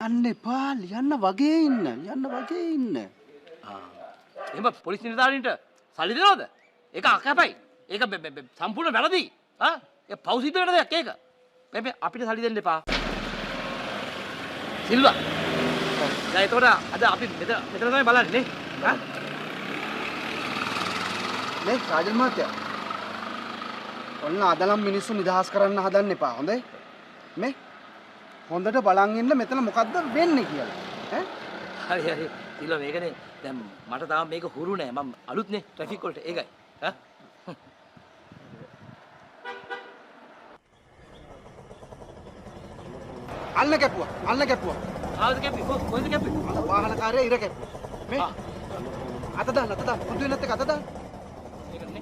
යන්න එපා, ලියන්න වගේ ඉන්න, ලියන්න වගේ ඉන්න. ආ. එහෙම පොලිස් නිලධාරීන්ට සල්ලි දෙනවද? ඒක අකැපයි. ඒක සම්පූර්ණ වැරදි. ආ? ඒ පව් සිද්ධ වෙන දෙයක් ඒක. මේ අපිට සල්ලි දෙන්න එපා. සිල්වා. දැන් එතකොට අද අපි මෙතන මෙතන තමයි බලන්නේ නේ. ආ? මේ රාජන් මහත්තයා. ඔන්න අද නම් මිනිස්සු නිදහස් කරන්න හදන්න එපා. හොඳයි? මේ හොඳට බලන් ඉන්න මෙතන මොකද්ද වෙන්නේ කියලා. ඈ? හරි හරි. සිල්වා මේකනේ දැන් මට තාම මේක හුරු නෑ. මම අලුත් නේ ට්‍රැෆික් වලට. ඒකයි. ඈ? අන්න කැපුවා. අන්න කැපුවා. ආවද කැප්පි? කොහෙද කැප්පි? අර වාහනකාරයා ඉර කැපුවා. මේ අත දාන්න, අත දාන්න. පුදු වෙනත් එක අත දාන්න. ඒකනේ.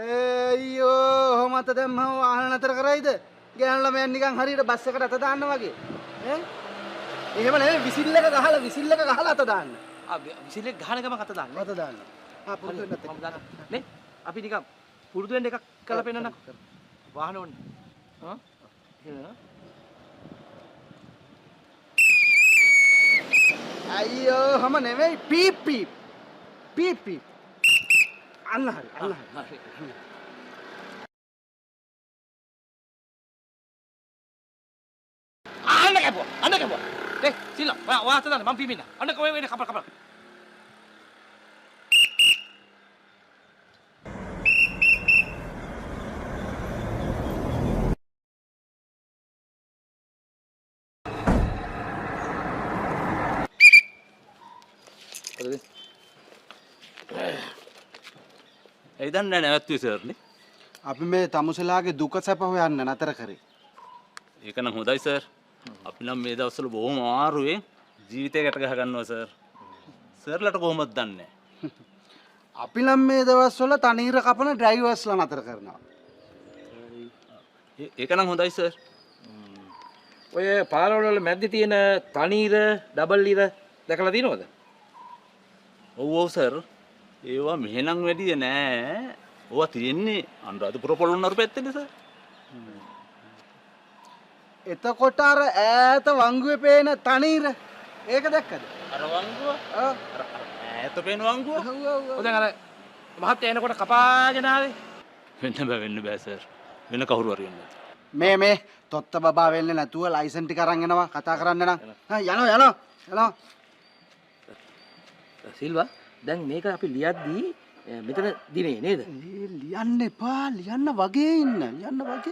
අයියෝ, ඔහොම අත දැම්මම වාහන නතර කරයිද? ගෑනු ළමයන් නිකන් හරියට බස් එකට අත දාන්න වගේ. ඈ? එහෙම නෙවෙයි, විසිල් එක ගහලා, විසිල් එක ගහලා අත දාන්න. ආ, විසිල් එක ගහන ගමන් අත දාන්න. අත දාන්න. ආ, පුරුදු වෙන්නත් එක්ක. නේ? අපි නිකන් පුරුදු වෙන්න එකක් කරලා පෙන්නන්නකෝ. වාහන ඕනේ. ආ? එහෙම. අයියෝ, ඔහොම නෙවෙයි, පීප් පීප්. පීප් පීප්. අන්න හරි, අන්න හරි. අන්න කැපුවා, අන්න කැපුවා. ඒ සිල්ලා, ඔයා ඔයා අත දාන්න, මම පීමින්න. අන්න කොහේ වෙන්නේ, කපල කපල. ඇයි දන්නේ නැහැ නැවැත්තුවේ සර් නේ? අපි මේ තමුසලාගේ දුක සැප හොයන්න නතර කරේ. ඒක නම් හොඳයි සර්. අපි නම් මේ දවස්වල බොහොම අමාරුවෙන් ජීවිතය ගැට ගහ ගන්නවා සර්. සර්ලට කොහොමද දන්නේ? අපි නම් මේ දවස්වල තනීර කපන ඩ්‍රයිවර්ස්ලා නතර කරනවා. ඒක නම් හොඳයි සර්. ඔය පාරවල් වල මැද්දේ තියෙන තනීර ඩබල් ඉර දැකලා තියෙනවද? ඔව් ඔව් සර්. ඒවා මෙහෙනම් වැඩිය නෑ. ඕවා තියෙන්නේ අනුරාධපුර පොළොන්නරු පැත්තේනේ සර්. එතකොට අර ඈත වංගුවේ පේන තනීර ඒක දැක්කද? අර වංගුව? ඔව්. අර ඈත පේන වංගුව? ඔව් ඔව්. ඔව් දැන් අර මහත්තයා එනකොට කපාගෙන ආවේ. වෙන්න බෑ, වෙන්න බෑ සර්. වෙන කවුරු හරි වෙන්න. මේ මේ තොත්ත බබා වෙන්නේ නැතුව ලයිසන් ටික අරන් එනවා කතා කරන්න නම්. හා යනවා යනවා යනවා. සිල්වා දැන් මේක අපි ලියද්දී මෙතන දිනේ නේද? ඒ ලියන්න එපා, ලියන්න වගේ ඉන්න, ලියන්න වගේ.